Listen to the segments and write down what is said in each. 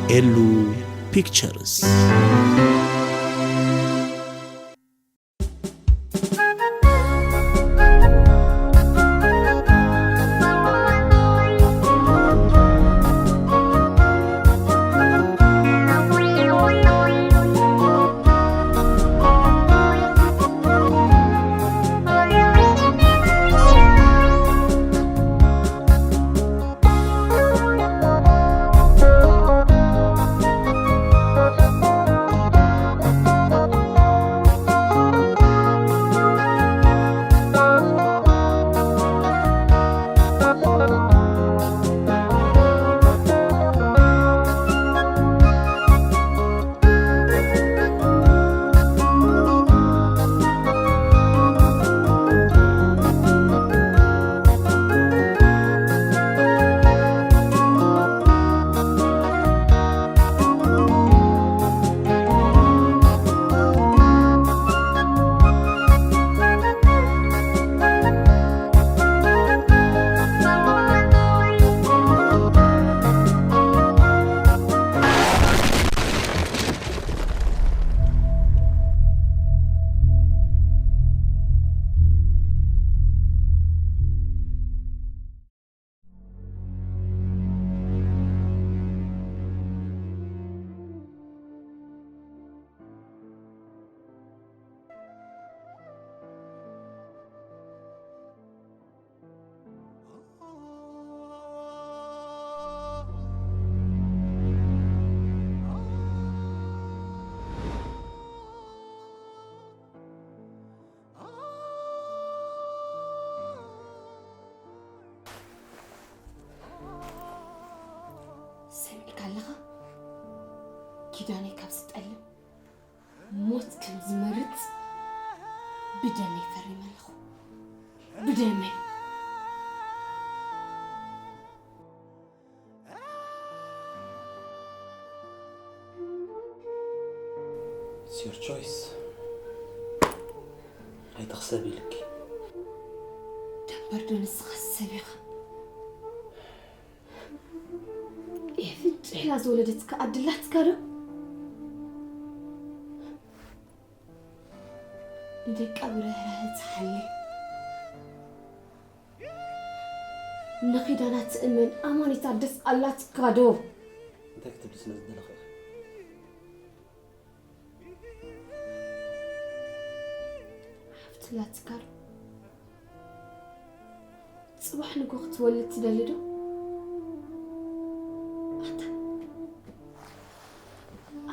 ኤሉ ፒክቸርስ። ሰሚዕካ ኣለኻ? ኪዳነይ ካብ ዝጠልም ሞት ከም ዝመርጽ ብደመይ ፈሪመ ኣለኹ። ብደመይ። It's your choice. ኣይትኽሰብ ኢልኪ። ደንበር ዶ ንስኻ ሰብ ኢኻ? ኤፊ ጥሒላ ዝወለደትካ ኣድላትካ ዶ? ንደቃ ብርህራሀ ትሓሊ። ንኺዳና ትእመን ኣማኒት ኣደስ ኣላትካ ዶ? እንታይ ክትብሊ ስለ ዝደለኺ ኢኺ? ሓፍቲ ኣላትካ ዶ? ጽባሕ ንጎ ክትወልድ ትደሊ ዶ? ኣታ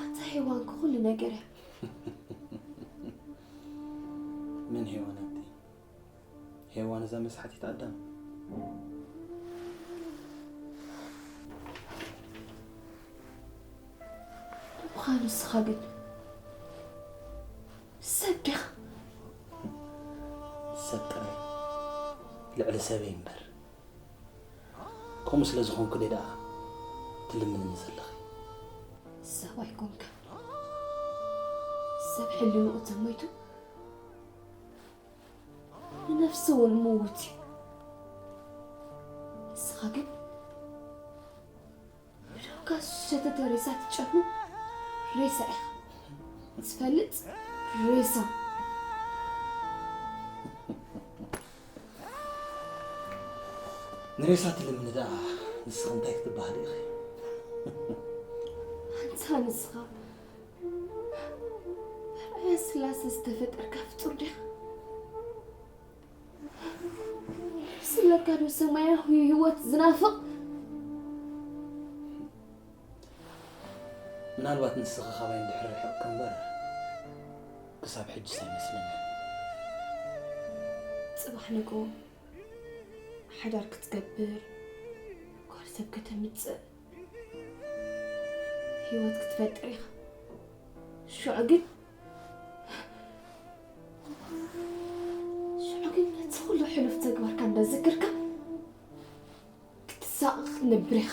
ኣታ ሄዋን ኩሉ ነገር እያ። መን ሄዋን ኣቲ? ሄዋን እዛ መስሓቲት ኣዳም። ምዃኑ ንስኻ ግን ሰብ ዲኻ? ሰብ ጥራይ ልዕሊ ሰበይ እምበር። ከምኡ ስለ ዝኾንኩ ደኣ ትልምንኒ ዘለኺ? ሰብ ኣይኮንካ። ሰብ ሕልንኡ ተሞይቱ ንነፍሱ እውን ምዉት እዩ። ንስኻ ግን ብደምካ ዝሸተተ ሬሳ ትጨኑ ሬሳ ኢኻ። ትፈልጥ ሬሳ። ንሬሳ ትልምኒ ደኣ ንስኺ እንታይ ክትበሃሊ ኢኺ? ኣንታ ንስኻ ብርኣያ ስላሰ ዝተፈጠርካ ፍጡር ዲኻ? ስለካ ዶ ሰማያዊ ህይወት ዝናፍቕ? ምናልባት ንስኺ ካባይ እንድሕር ርሒቕኪ እምበር ክሳብ ሕጂስ ኣይመስለንን። ጽባሕ ንግሆ ሓዳር ክትገብር፣ ጓል ሰብ ከተምጽእ፣ ህይወት ክትፈጥር ኢኻ። ሽዑ ግን ሽዑ ግን ነቲ ኩሉ ሕሉፍ ተግባርካ እንዳዘከርካ ክትሳቐቕ ትነብር ኢኻ።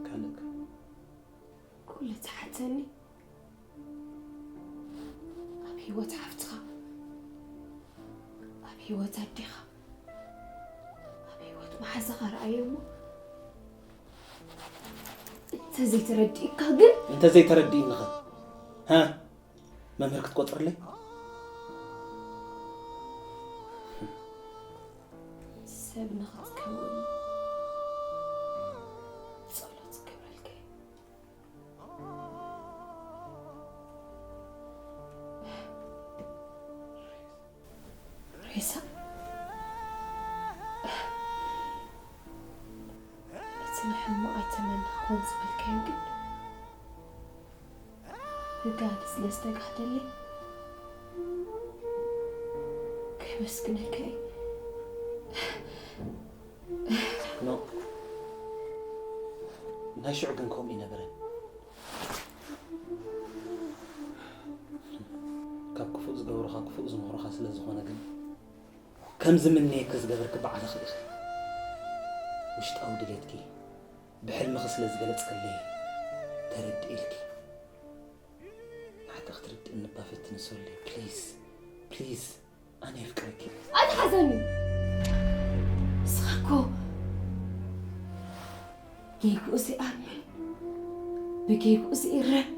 ካልእ ከ? ኩሉ ትሓተኒ ኣብ ህይወት ሓፍትኻ፣ ኣብ ህይወት ኣዴኻ፣ ኣብ ህይወት መሓዛኻ ረኣዮ እሞ እንተዘይተረዲእካ ግን እንተዘይተረዲእኒ ኸ? ሃ? መምህር ክትቆጽርለይ? ሰብ ንኽትከውን ጸሎት ዝገብረልካ እዩ። ሬሳ፣ እቲ ንሕማቕ ኣይተመን ክኾን ዝበልካዮ ግን ብጋህዲ ስለ ዝተጋህደለይ ከመስግነካ እየ። ኖ፣ ናይ ሽዑ ግን ከምኡ ይነበረን። ካብ ክፉእ ዝገብሩኻ ክፉእ ዝምህሩኻ ስለ ዝኾነ ግን ከም ዝምነየኪ ዝገበርኪ ባዕልኺ ኢኺ። ውሽጣዊ ድሌትኪ ብሕልምኺ ስለ ዝገለጽክለይ ተረዲኤልኪ። ንዓኺ ክትርድእኒ እባ ፈትኒ ሶሊ፣ ፕሊዝ፣ ፕሊዝ፣ ኣነ የፍቅረኪ። ኣይትሓዘኒ። ንስኻ እኮ ጌግኡ ዘይኣምን፣ ብጌግኡ ዘይእረም፣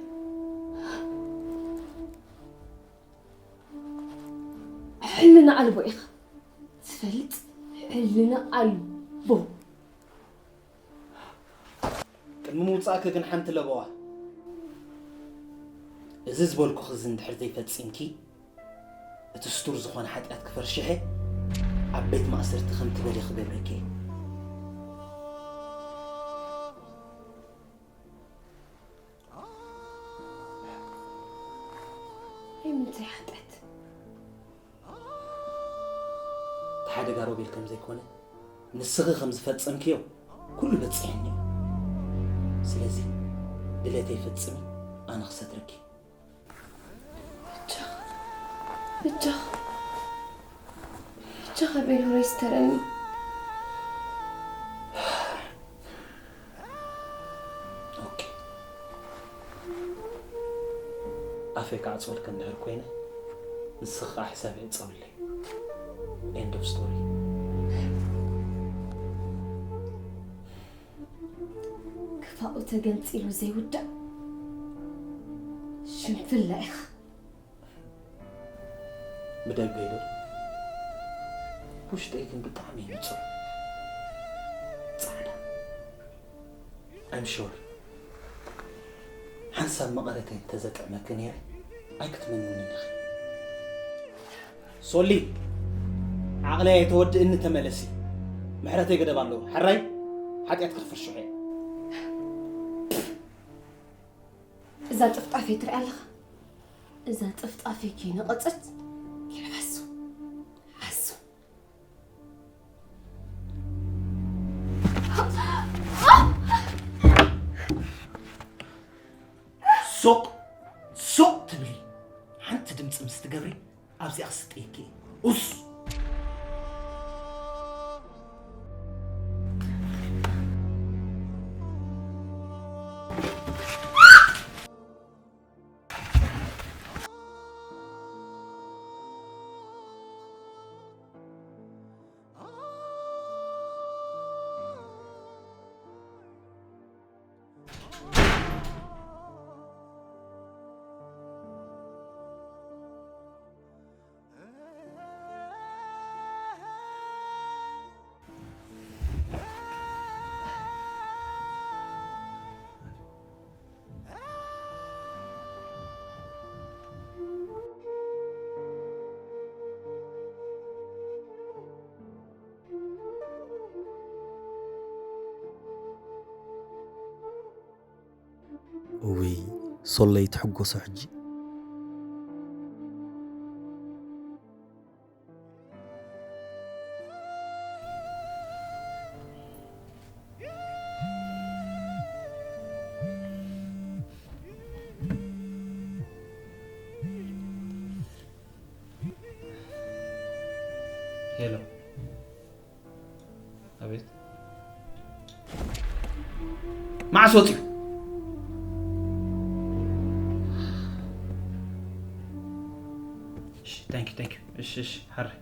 ሕልና ኣልቦ ኢኻ። ትፈልጥ? ሕልና ኣልቦ። ቅድሚ ምውጻእኪ ግን ሓንቲ ለበዋ። እዚ ዝበልኩኺ እዚ እንድሕር ዘይፈጺምኪ፣ እቲ ስቱር ዝኾነ ሓጢኣት ክፈርሽሐ ኣብ ቤት ማእሰርቲ ከም ትበሊ ክገብረኪ እየ። ናይ ምንታይ ሓጢኣት? እቲ ሓደጋ ሮቤል ከም ዘይኮነ፣ ንስኺ ከም ዝፈጸምክዮ ኩሉ በጺሕኒ እዩ። ስለዚ ድሌተይ ፈጽሚ፣ ኣነ ክሰትረኪ። ብጃኻ፣ ብጃኻ፣ ብጃኻ ቤል ሆረይ ስተረኒ። ኦኬ። ኣፈይ ክዓጽወልኪ እንድሕር ኮይነ፣ ንስኺ ከኣ ሕሳብ ዕጸውለይ። End of story። ክፋኡ ተገንጺሉ ዘይውዳእ ሽንፍላ ኢኻ። ብደገ ኢሉ፣ ውሽጠይ ግን ብጣዕሚ እዩ ንጹር፣ ጻዕዳ። I'm sure ሓንሳብ መቐረተይ እንተዘጥዕመኪ ነይረ ኣይክትመንውንን ኢኺ። ሶሊ፣ ዓቕለይ ኣይተወድእኒ፣ ተመለሲ። ምሕረተይ ገደብ ኣለዎ። ሕራይ ሓጢኣት ክትፍርሽሑ እየ። እዛ ጥፍጣፊ ትሪኣ ኣለኻ? እዛ ጥፍጣፊ ከይነቐጸት ይብዓሱ። ዓሱ። ሱቕ ሱቕ ትብሊ። ሓንቲ ድምፂ ምስ ትገብሪ ኣብዚኣ ክስጥየኪ እየ። ኡስ። እውይ፣ ሶለይ ትሕጎሶ ሕጂ። ሄሎ። ኣቤት። መዓስ ወፂኡ? እሺ፣ thank you, thank you። እሺ፣ እሺ፣ ሓራይ።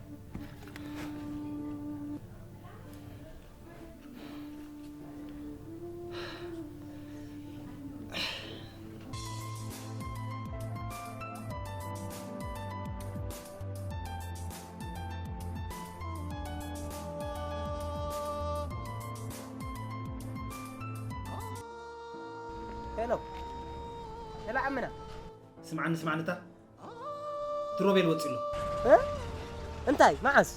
ሄሎ፣ ሄሎ ዓምና። ስምዓኒ፣ ስምዓኒ፣ እታ እቲ ሮቤል ወጺኡ ኣሎ። እ? እንታይ? መዓስ?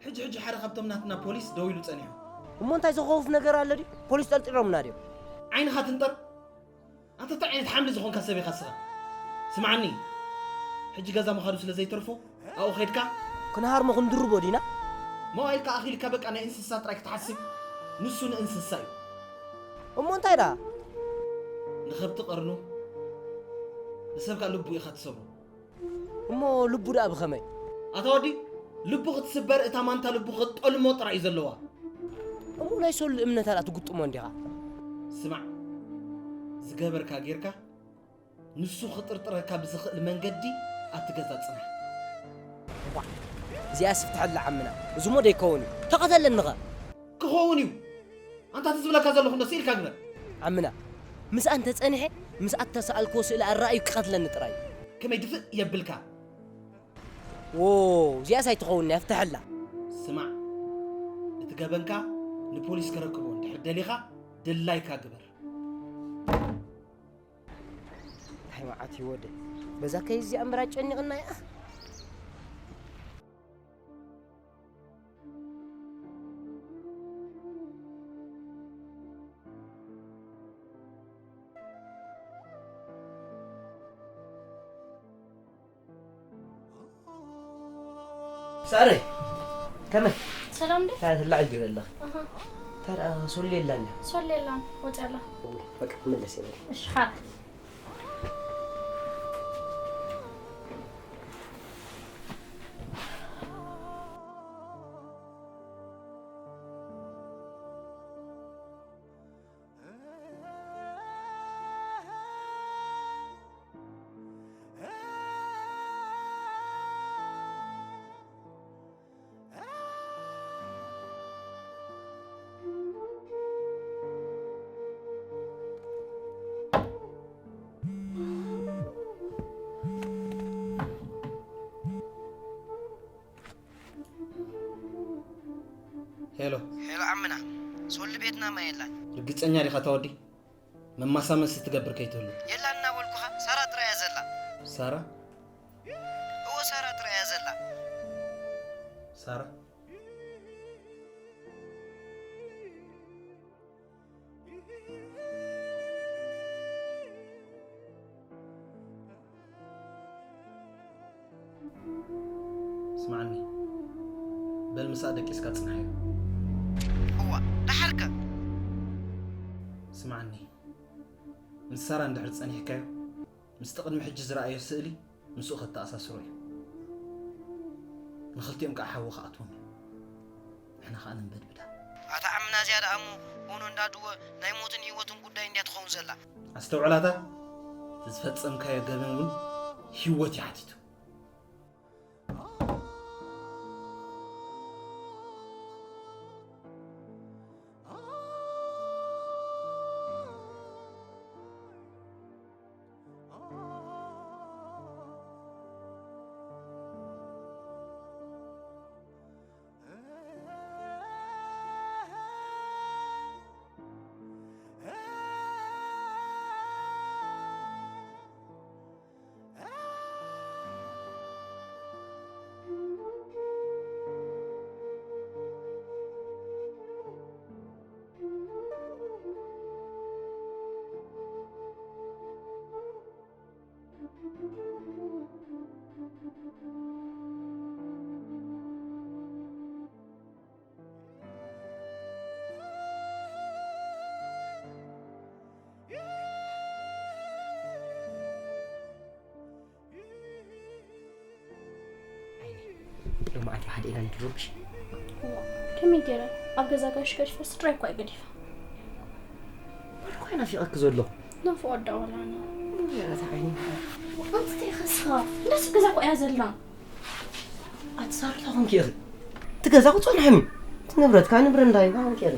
ሕጂ፣ ሕጂ ሓደ ካብቶም ናትና ፖሊስ ደው ኢሉ ጸኒሑ። እሞ እንታይ ዘኸውፍ ነገር ኣሎ ድዩ? ፖሊስ ጠርጢሮምና ድዮም? ዓይንኻ ትንጠር? ኣንታ እንታይ ዓይነት ሓምሊ ዝኾንካ ሰብ ኢኻ ንስኻ? ስምዓኒ፣ ሕጂ ገዛ ምኻዱ ስለ ዘይተርፎ፣ ኣብኡ ኸይድካ ክንሃርሞ ክንድርቦ ዲና? ሞባይልካ ኣኺልካ በቃ ናይ እንስሳ ጥራይ ክትሓስብ፣ ንሱ ንእንስሳ እዩ። እሞ እንታይ ደኣ? ንኸብቲ ቀርኑ፣ ንሰብ ከኣ ልቡ ኢኻ ትሰብሮ። እሞ ልቡ ደኣ ብኸመይ? ኣታ ወዲ፣ ልቡ ክትስበር እታ ማንታ ልቡ ክትጠልሞ ጥራይ እዩ ዘለዋ። እሞ ናይ ሶል እምነታ ደኣ ትግጥሞ እንዲኻ? ስማዕ፣ ዝገበርካ ጌርካ፣ ንሱ ክጥርጥረካ ብዝኽእል መንገዲ ኣብቲ ገዛ ጽናሕ። እዚኣስ ፍትሐላ ዓምና፣ እዚ እሞ ደይከውን እዩ። ተቐተለኒኸ? ክኸውን እዩ። ኣንታ እቲ ዝብለካ ዘለኹ እንዶ ስኢልካ ግበር። ዓምና፣ ምስኣ እንተጸኒሐ፣ ምስ ኣተሰኣልክዎ ስእሊ ኣረኣዩ ክቐትለኒ ጥራይ እዩ። ከመይ ድፍእ የብልካ? ዎ፣ እዚኣስ ኣይትኸውን እያ፣ ፍትሐላ። ስማዕ፣ እቲ ገበንካ ንፖሊስ ከረክቦ እንድሕር ደሊኻ፣ ድላይካ ግበር። እንታይ መዓት እዩ ወደ? በዛ ከይዝ እዚኣ እምበር ኣጨኒቕና እያ። ሳረ፣ ከመይ? ሰላም እንዴ? እንታይ ትላዕ ጅር ኣለኽ? ኣሃ። ታዲያ ሶል የላን እያ? ሶል የላን፣ ወፂ ኣላ። በቃ፣ ክምለስ እየ። እሺ፣ ሓራ። ሄሎ። ሄሎ ዓምና፣ ሶሊ ቤትና ማይ የላን። ርግጸኛ ዲኻ እታ ወዲ? መማሳመሲ ትገብር ከይትህሉ። የላን እናበልኩኻ፣ ሳራ ጥራይ እያ ዘላ። ሳራ? እወ፣ ሳራ ጥራይ እያ ዘላ። ሳራ? ስምዓኒ፣ በል ምሳኣ ደቂስካ ጽንሓዮ። እዋ፣ ደሓርከ? ስምዓኒ፣ ምስ ሳራ እንድሕር ጸኒሕካዮ፣ ምስቲ ቅድሚ ሕጂ ዝረኣዮ ስእሊ ምስኡ ከተኣሳስሮ እዩ። ንኽልቲኦም ከዓ ሓዊ ክኣትዎም እዩ። ንሕና ከዓ ነንበድብዳ። ኣታ ዓምና እዚኣ ደኣ እሞ ሆኖ እንዳድወ ናይ ሞትን ህይወትን ጉዳይ እንድያ ትኸውን ዘላ። ኣስተውዕላታ፣ እቲ ዝፈጸምካዮ ገበን እውን ህይወት እዩ ሓቲቱ። ሎማዓንቲ ሓደ ኢና ንድርብሽ። እዋ፣ ከመይ ገይረ? ኣብ ገዛ ጋሽ ገዲፈ ስድራይ እኳ እየ ገዲፈ። መን እኳ ናፊቐኪ ዘሎ? ናፍቖት ዳ ዋላ ኣነ። ኣታ ዓይኒ። ኣንቲ እንታይ ኢኻ ንስኻ? እንዳስ ገዛ እኮ እያ ዘላ። ኣቲ ሳርታ ኮንኪ ኢኺ። እቲ ገዛ ክጸንሐኒ። እቲ ንብረት ከዓ ንብረ እንዳይ ኮንኪ ኢኺ።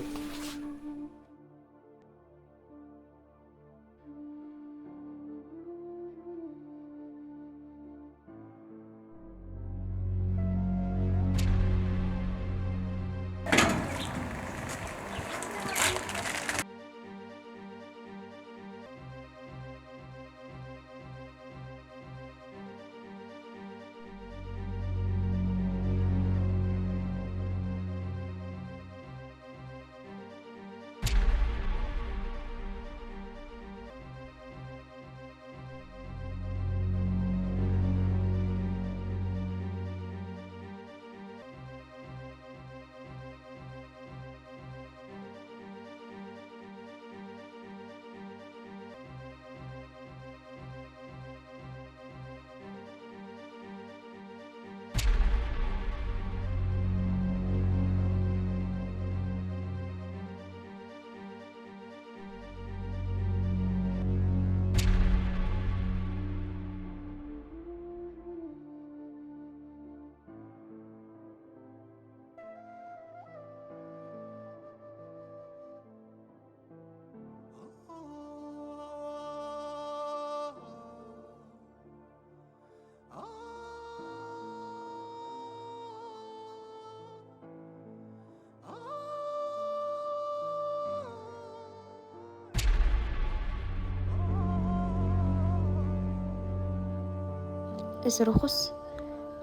እዚ ርኹስ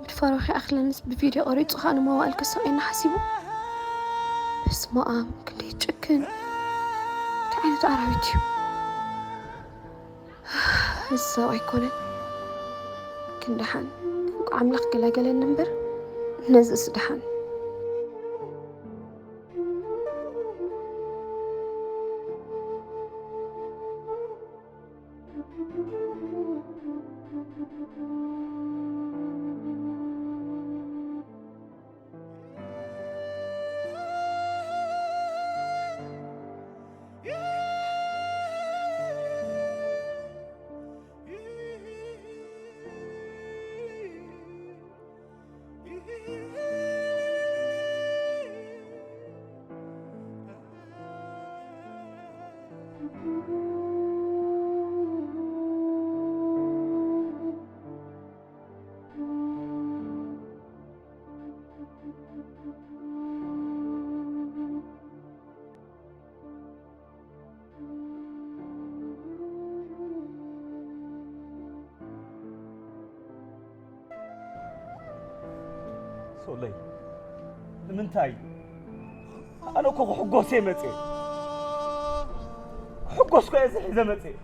ምድፋሩ ከይኣኽለንስ ብቪድዮ ቀሪጹ ከኣ ንመዋእል ከሳቕየና ሓሲቡ። በስመ ኣብ፣ ክንደይ ጭክን! እንታይ ዓይነት ኣራዊት እዩ? እዚ ሰብ ኣይኮነን። ግን ደሓን፣ እንቋዕ ኣምላኽ ገላገለኒ እምበር፣ ነዚእስ ደሓን። ሶለይ፣ ንምንታይ? ኣነ እኮ ክሕጎስ እየ መፅየ። ክሕጎስ እኮ እየ እዚ ሒዘ መፅየ።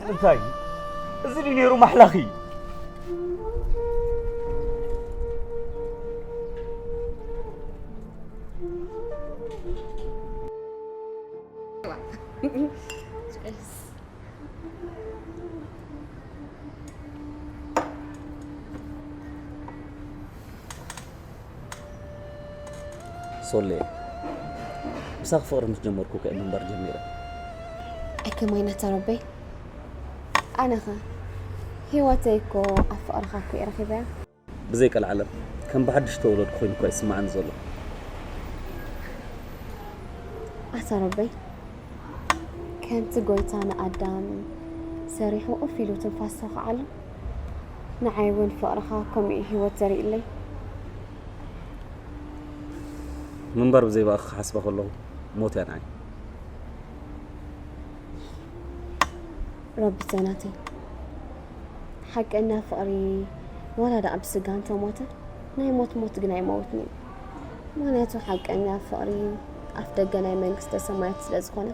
እንታይ? እዚ ድዩ ነይሩ ማሕላኺ? ሶሌ፣ ምሳኺ ፍቕሪ ምስ ጀመርኩ ከ ምንባር ጀሚረ። ኣይ ከማይ ናታ ረበይ፣ ኣነኸ ህይወተይ እኮ ኣብ ፍቕርኻ እኮ እየ ረኺበያ። ብዘይ ቀልዓለም ከም ብሓድሽ ተወለድኩ ኮይኑ እኳ ይስምዓኒ ዘሎ። ኣታ ረበይ፣ ከምቲ ጎይታ ንኣዳም ሰሪሑ ኡፍ ኢሉ ትንፋስ ተውኽዓሉ፣ ንዓይ እውን ፍቕርኻ ከምኡ እዩ ህይወት ዘሪእለይ። ምንባር ብዘይ ብኣኺ ክሓስባ ከለኹ ሞት እያ ንዓይ። ረቢተ ናተይ፣ ሓቀኛ ፍቕሪ ዋላ ደኣ ብስጋ እንተሞተ ናይ ሞት ሞት ግን ኣይመውትን እዩ። ምኽንያቱ ሓቀኛ ፍቕሪ ኣፍ ደገ ናይ መንግስተ ሰማያት ስለ ዝኾነ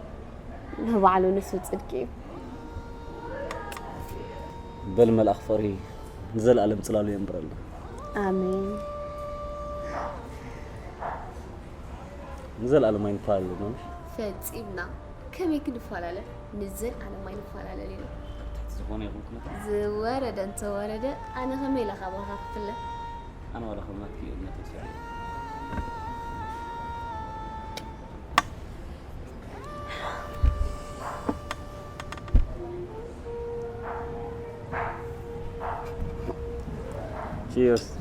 ንባዕሉ ንሱ ጽድቂ እዩ። በል መልኣኽ ፍቕሪ ንዘለኣለም ጽላሉ የንብረልና። ኣሜን። ንዘለኣለም ኣይንፈላለ ዶ? ፈጺምና። ከመይ ክንፈላለ? ንዘለኣለም ኣይንፈላለን ኢና። ኣብ ትሕቲ ዝኾነ ይኹን ኩነታት። ዝወረደ እንተወረደ፣ ኣነ ከመይ ኢለ ካባኻ ክፍለ? ኣነ ዋላ ከም ናትኪ እምነት ወሲዐ እየ። Cheers.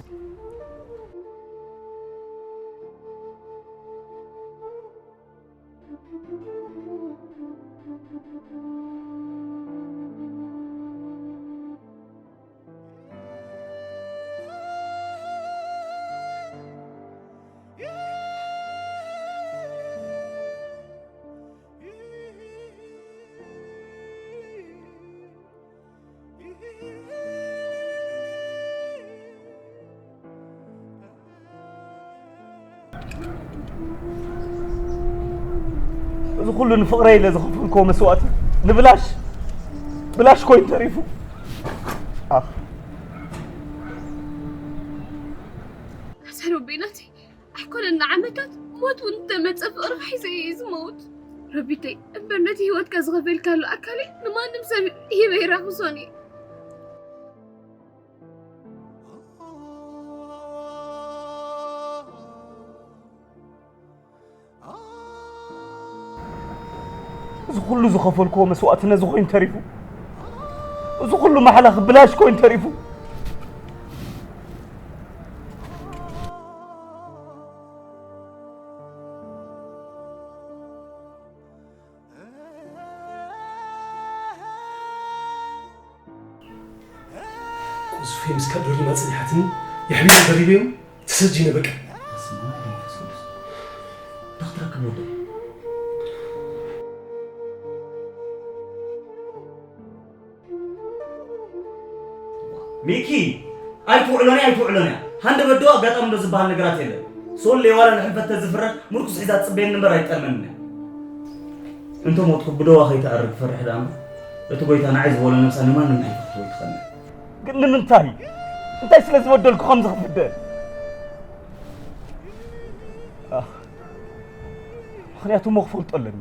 እዚ ኩሉ ንፍቕረይ ኢለ ዝኸፈልክዎ መስዋእቲ ንብላሽ፣ ብላሽ ኮይኑ ተሪፉ። ኣኽ። ኣታ ረቢ ናተይ፣ ኣይኮነን ንዓመታት ሞት እውን እንተመጸ ፍቕርኻ ሒዘ እየ ዝመውት። ረቢተይ፣ እምበር ነቲ ህይወትካ ዝኸፈልካሉ ኣካለይ ንማንም ሰብ ሂበ ኣይራኽሶን እየ። እዚ ኩሉ ዝኸፈልክዎ መስዋእቲ ነዚ ኮይኑ ተሪፉ። እዚ ኩሉ ማሕላ ክብላሽ ኮይኑ ተሪፉ። ሱፌ ምስ ከደሪማ ጸኒሓትኒ፣ የሕቢና ደሪበዮም፣ ተሰጂነ በቃ። በስመ ኣብ ወመንፈስ ቅዱስ። ዳክተር ክቡር። ሚኪ፣ ኣይትውዕሎን እያ፣ ኣይትውዕሎን እያ። ሃንደ በዶ ኣጋጣሚ ዶ ዝበሃል ነገራት የለን። ሶል ሌዋላ ንሕልፈት ተዝፍረድ ምርኩስ ሒዛ ትጽበየኒ እምበር ኣይትጠልመንን እያ። እንተ ሞትኩ ብደዋ ከይትኣርግ ፈርሕ ደኣ እምበር፣ እቲ ጎይታ ንዓይ ዝበሎ ነብሳ ንማንም ኣይትኽትቦ ኣይትኸንን። ግን ንምንታይ? እንታይ ስለ ዝበደልኩ ከምዚ ክፍደ? ኣኽ፣ ምኽንያቱ እሞ ክፈልጦ ኣለኒ።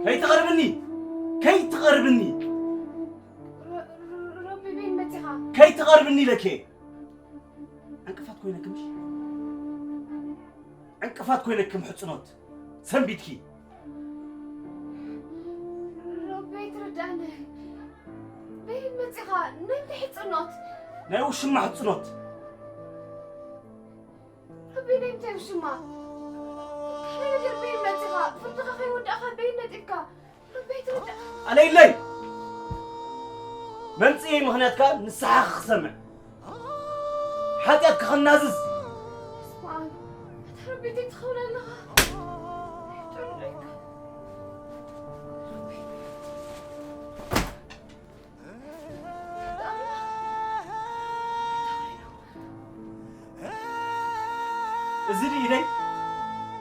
ከይትቐርብኒ! ከይትቐርብኒ! ከይትቐርብኒ ኢለኪ! ዕንቅፋት ኮይነክምሽ? ዕንቅፋት ኮይነክም ሕጽኖት ሰንቢድኪ። ረቢ ኣይትርዳእኒ። በይን መጺኻ ናይ እንታይ ሕጽኖት? ናይ ውሽማ ሕጽኖት። ረቢ ናይ እንታይ ውሽማ? እንታይ ነገር በይን መጺኻ? ፍርድኻ ከይወዳእኻ በይን ነጢፍካ። ኣነይለይ መምጽኤ ምኽንያትካ ንስሓ ክሰምዕ፣ ሓጢኣትካ ክናዝዝ። ስማዕ፣ ኣታ ረቢ እንታይ ትኸውን ኣለኻ? ጥዑም ዶ ኢልካ? እዚ ድዩ ኢደይ?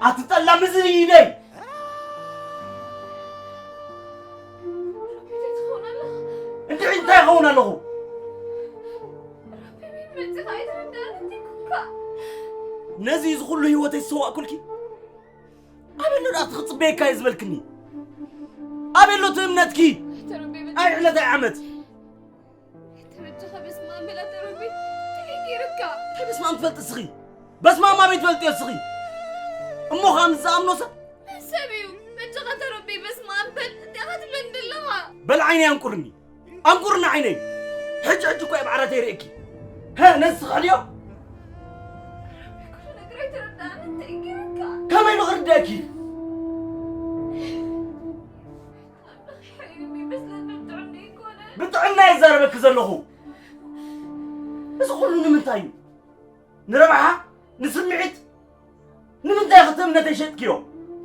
ኣቲ ጠላም፣ እዚ ድዩ ኢደይ? እንድዒ እንታይ ይኸውን ኣለኹ? ነዚ እዚ ኩሉ ህይወተይ ዝሰዋእኩልኪ ኣበሎ ደኣ እቲ ክጽበየካ እየ ዝበልክኒ? ኣበሎ እቲ እምነትኪ? ኣይ ዕለት ኣይ ዓመት። ተረድኻ በስመ ኣብ በል ኣታ ረቢ፣ እንታይ ገይረካ? እንታይ በስመ ኣብ ትፈልጢ እስኺ? በስመ ኣብ ኣበይ ትፈልጥዮ እስኺ? እሞ ኸኣ ምስ ዝኣምኖ ሰብ? መን ሰብ እዩ? በጃኻ ኣታ ረቢ በስመ ኣብ በል፣ እንታይ ኢኻ ትብለኒ ዘለኻ? በል ዓይነይ ኣንቁርኒ፣ ኣንቁርኒ ዓይነይ። ሕጂ ሕጂ እኮ እየ ብዓራተይ ርእየኪ። ሀ፣ ነዚ ትኽሕድዮ? ኩሉ ነገር ኣይተረዳእን፣ እንታይ ገይረካ? ከመይ ኢሉ ክርደኣኪ? ብጥዕና ይዛረበኪ ዘለኹ። እዚ ኩሉ ንምንታይ እዩ? ንረብሓ? ንስምዒት? ንምንታይ ኢኺ እቲ እምነተይ ሸጥክዮ?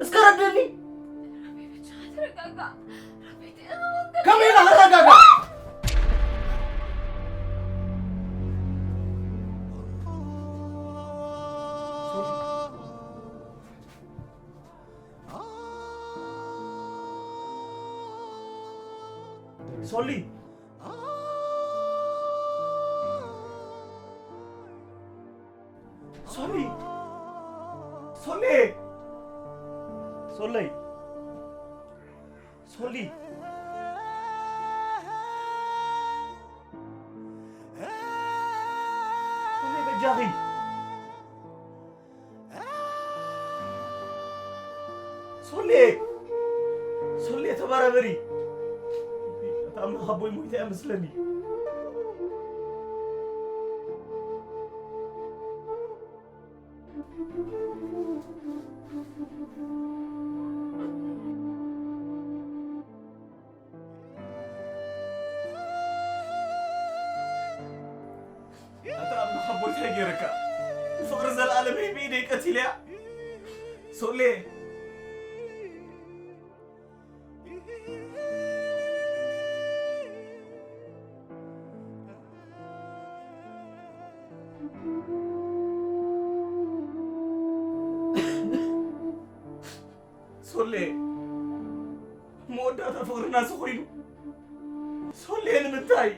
እስከ ረድእኒ። ከመይ ኢለ ክረጋጋእ? ሶሊ፣ ሶሊ፣ ሶሊ፣ ሶሊ፣ ሶሊ፣ ኣኺ። ሶሌ! ሶሌ ተባራበሪ! ኣታ ኣምላኽ ኣቦይ ሞይታ እያ መስለኒ። ኣታ ኣምላኽ ኣቦይ እንታይ ገይረካ? ፍቕሪ ዘለኣለመይ ብኢደይ ቀቲለያ። ሶሌ! ሶሌ፣ መወዳእታ ፍቕርና እዚ ኮይኑ። ሶሌ፣ ንምንታይ?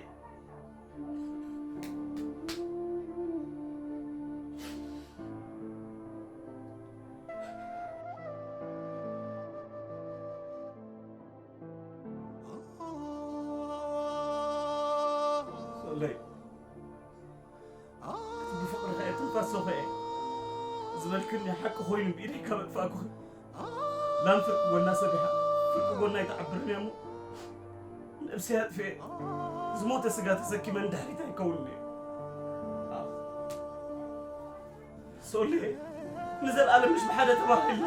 ሶለይ፣ እቲ ብፍቕርኻ እየ ትንፋስ ሶኸ እየ ዝበልክኒ ሓቂ ኮይኑ ብኢደይ ካብ ኣጥፋእኩኺ፣ ላም ፍርቂ ጎና ሰቢሓ ፍርቂ ጎና ኣይትዓብርን እያ እሞ፣ ነብሰይ ኣጥፍኤ ዝሞተ ስጋ ተሰኪመ ንድሕሪት ኣይከውንን እየ። ሶሌ፣ ንዘለኣለም ምሽ ብሓደ ተባሂልና።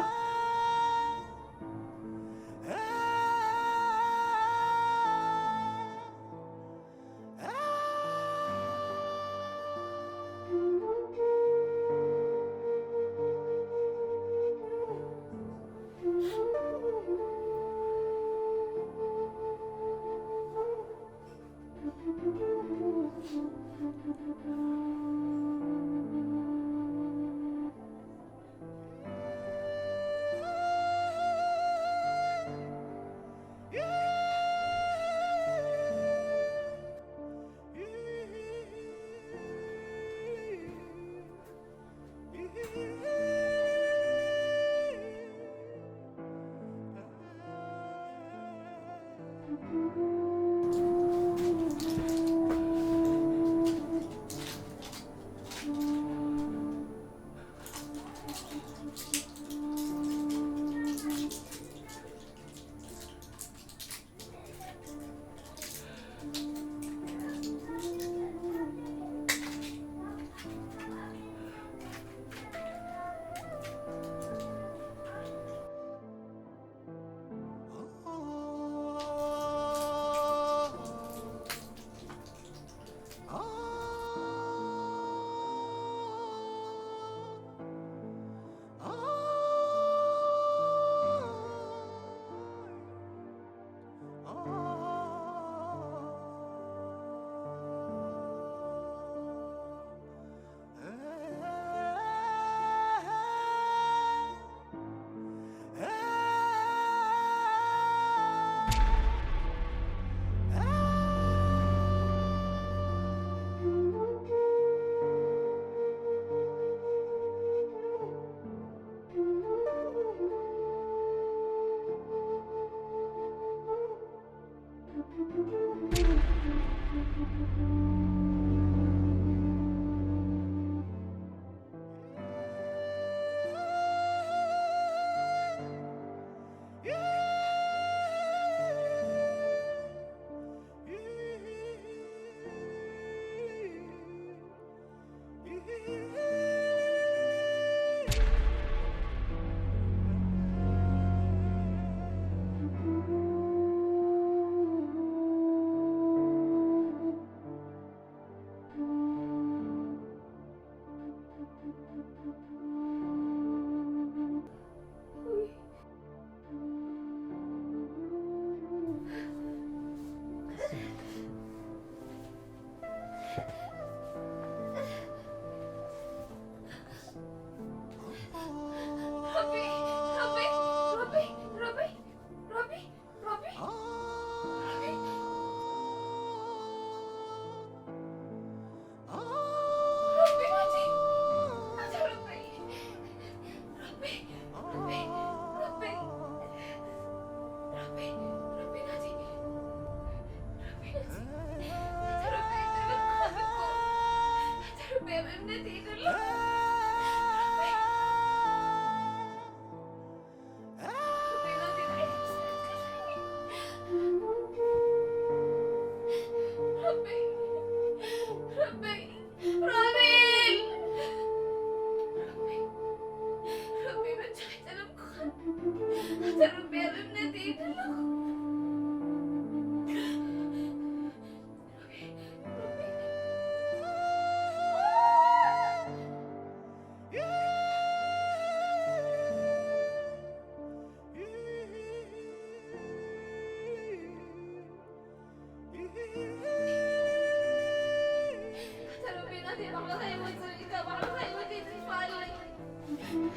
ባዕልኻ ህይወት ዘርእካ፣ ባዕልኻ ህይወት የጥፍኣለይ።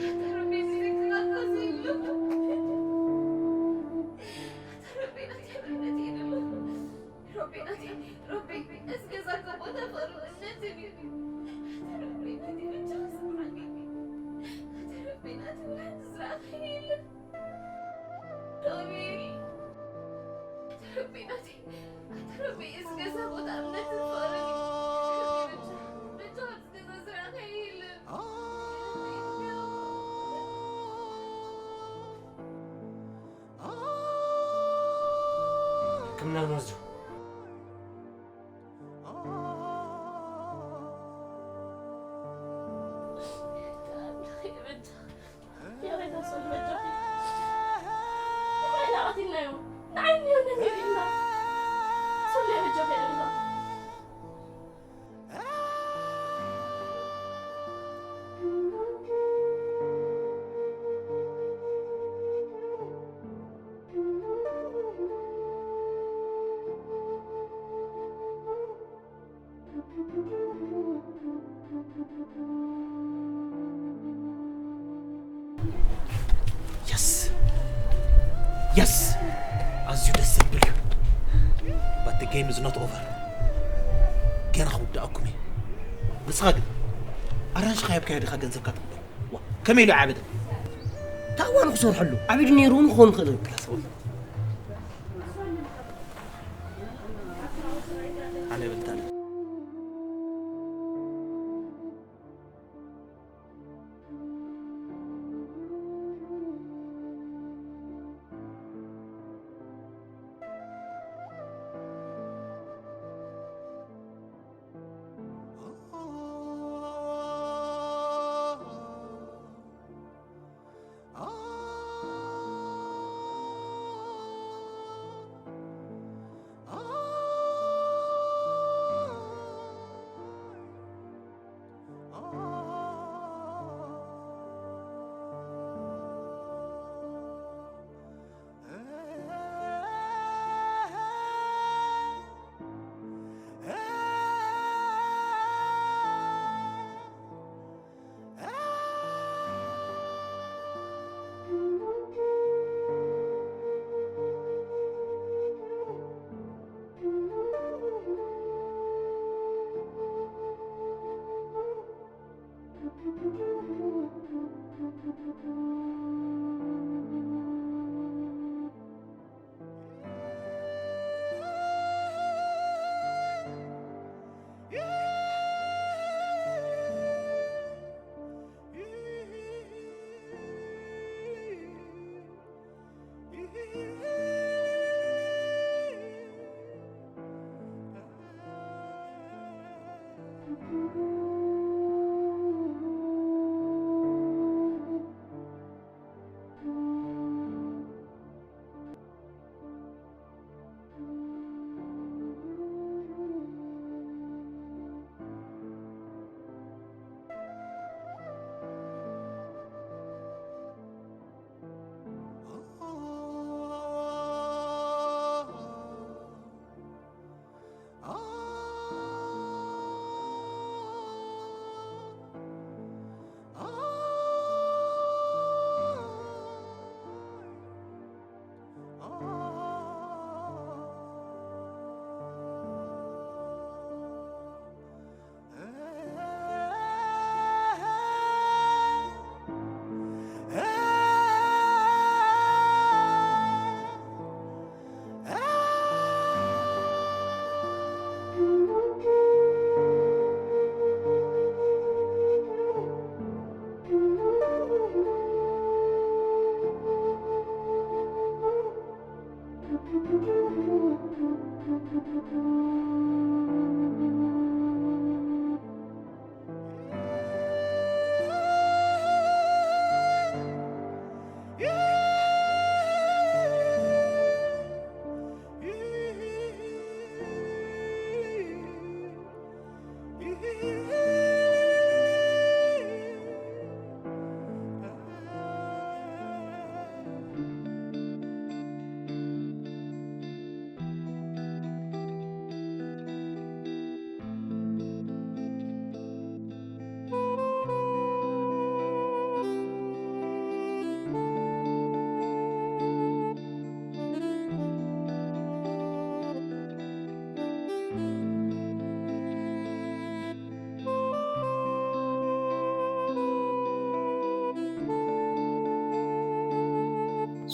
ኣታ ረቢ፣ እዚ ዘይተናገር የለን። ኣታ ረቢ፣ ናተይ እምነት የለን። ረቢ ናተይ፣ ረቢ፣ እዚ ገዛ እኮ ቦታ ፍቕርን እምነትን እዩ። ኣታ ረቢ ናተይ፣ ብቻ ስምዓኒ። ኣታ ረቢ ናተይ፣ ወላ ሓንቲ ዝረኣኻዮ የለን። ረቢ፣ ኣታ ረቢ ናተይ፣ ኣታ ረቢ፣ እዚ ገዛ ቦታ እምነትን ፍቕርን እዩ። ብቻ፣ ብቻ ኣብዚ ገዛ ዝረኣኻዮ የለን። ሕክምና ንወስዶ። የስ፣ የስ፣ ኣዝዩ ደስ ዘብል እዩ። But the game is not over. ገና ክውዳእኩም እዩ። ንስኻ ግን ኣራንሺ ካየብካዮ ዲኻ ገንዘብካ ትቕበል? ዋ፣ ከመይ ኢሉ ዓበደ? ታዋን ክሰርሐሉ ዓቢዱ ነይሩ እውን ክኸውን ይኽእል እዩ። ኣነ እብል ታዲያ።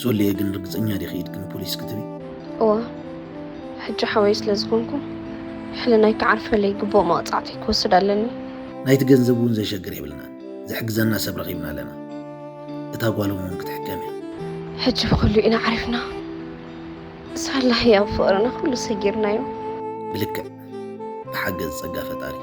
ዞልየ ግን ርግጸኛ ዲኺ ኢድኪ ንፖሊስ ክትቢ? እዋ፣ ሕጂ ሓወይ ስለ ዝኾንኩ፣ ሕልናይ ክዓርፈለይ ግቡእ መቕጻዕቲ ክወስድ ኣለኒ። ናይቲ ገንዘብ እውን ዘሸግር የብልናን። ዝሕግዘና ሰብ ረኺብና ኣለና። እታ ጓሎም እውን ክትሕከም እያ። ሕጂ ብኹሉ ኢና ዓሪፍና። ሳላ ህያብ ፍቕርና ኩሉ ሰጊርናዮ። ብልክዕ ብሓገዝ ጸጋ ፈጣሪ።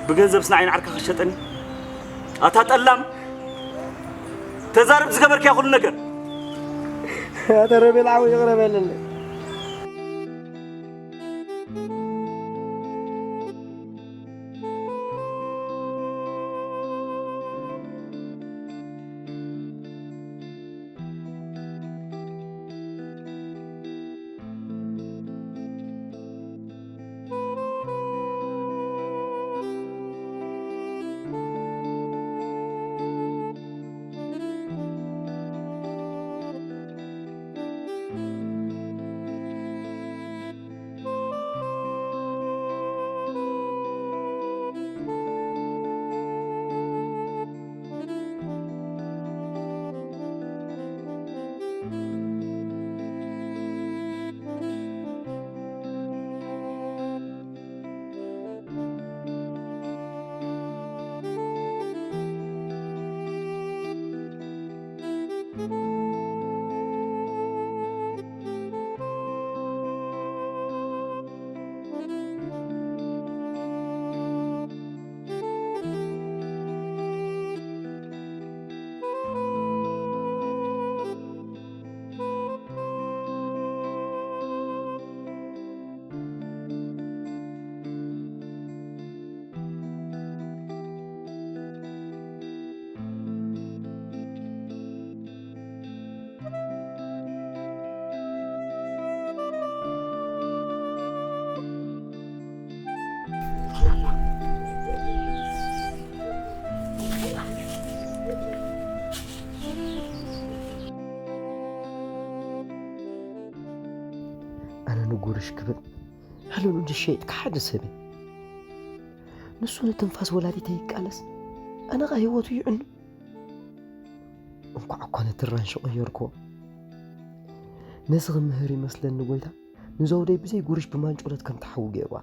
ብገንዘብ ስናዓይን ዓርካ ክሸጠኒ ኣታ ጠላም ተዛረብ ዝገበርክያ ኩሉ ነገር ኣታ ረቤል ዓው ይቕረ በለለይ። ኣነ ንጉርሽ ክብል ሕልኑ ዝሸይጥካ ሓደ ሰብ እየ። ንሱ ንትንፋስ ወላዲተይ ይቃለስ፣ ኣነ ኸኣ ህይወቱ ይዕኑ። እንኳዕ እኳ ነቲ ራንሺ ቀየርክዎ። ነዚ ክምህር ይመስለኒ ጎይታ ንዘውደይ ብዘይ ጉርሽ ብማንጮሎት ከም ትሓዊ ገይርዋ።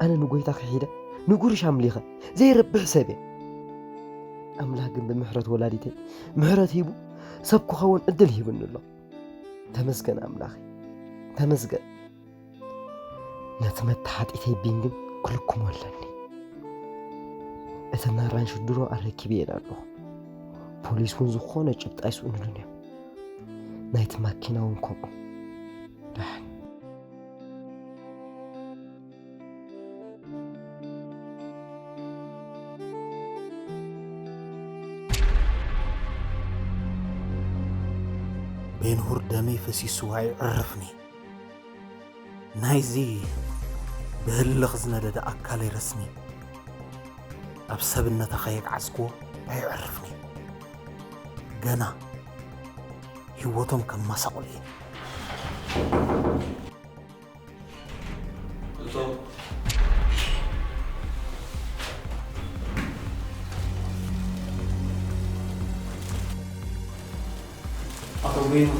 ኣነ ንጎይታ ክሒደ ንጉርሽ ኣምሊኸ ዘይረብሕ ሰብ እየ። ኣምላኽ ግን ብምሕረት ወላዲተይ ምሕረት ሂቡ ሰብ ክኸውን ዕድል ሂብኒ ኣሎ። ተመስገን ኣምላኸይ፣ ተመስገን። ነቲ መተሓጢተይ ቢን ግን ክልክሞ ኣለኒ። እቲ ናራንሽ ድሮ ኣረኪበ ኣለኹ። ፖሊስ እውን ዝኾነ ጭብጢ ኣይስእኑሉን እዮም። ናይቲ ማኪና እውን ከምኡ። ደሓን። ቤንሁር ደመይ ፈሲስዋ ኣይዕርፍኒ። ናይዚ ብህልኽ ዝነደደ ኣካለይ ረስኒ ኣብ ሰብነታ ከየግዓዝክዎ ኣይዕርፍኒ። ገና ህይወቶም ከማሳቑል እየ። ኣቶ ቤኑ